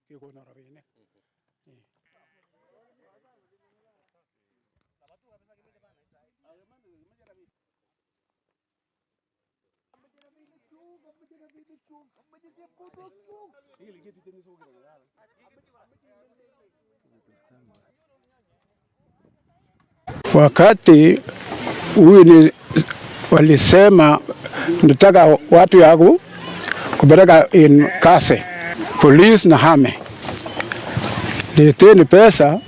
Kikono rabinik. Wakati huyu ni walisema nataka watu yaku kupeleka in kazi police na army, leteni pesa,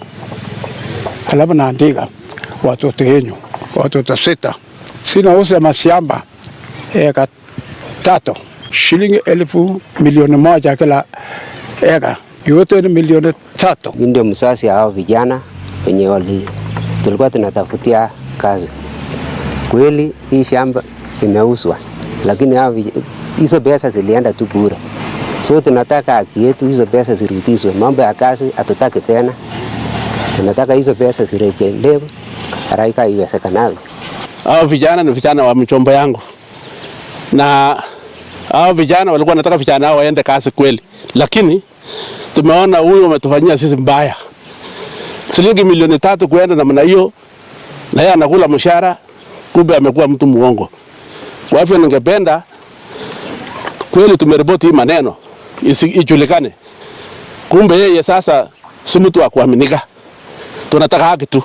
halafu naandika watoto yenyu, watoto sita, sina uza mashamba eka 3, shilingi 1,000,000 kila eka, yote ni 3,000,000. Mimi ndio mzazi hao vijana wenye wali tulikuwa tunatafutia kazi. Kweli hii shamba imeuzwa, lakini hao hizo pesa zilienda tu bure. So tunataka haki yetu, hizo pesa zirudishwe. Mambo ya kazi hatutaki tena. Tunataka hizo pesa zirejelewe haraka iwezekanavyo. Hao vijana ni vijana wa mchomba yangu. Na hao vijana walikuwa wanataka vijana hao waende kazi kweli. Lakini tumeona huyu ametufanyia sisi mbaya. Shilingi 3,000,000 kuenda namna hiyo, na yeye anakula mshahara, kumbe amekuwa mtu muongo. Kwa hivyo ningependa kweli tumeripoti hii maneno ijulikane. Kumbe yeye sasa si mtu wa kuaminika. Tunataka haki tu.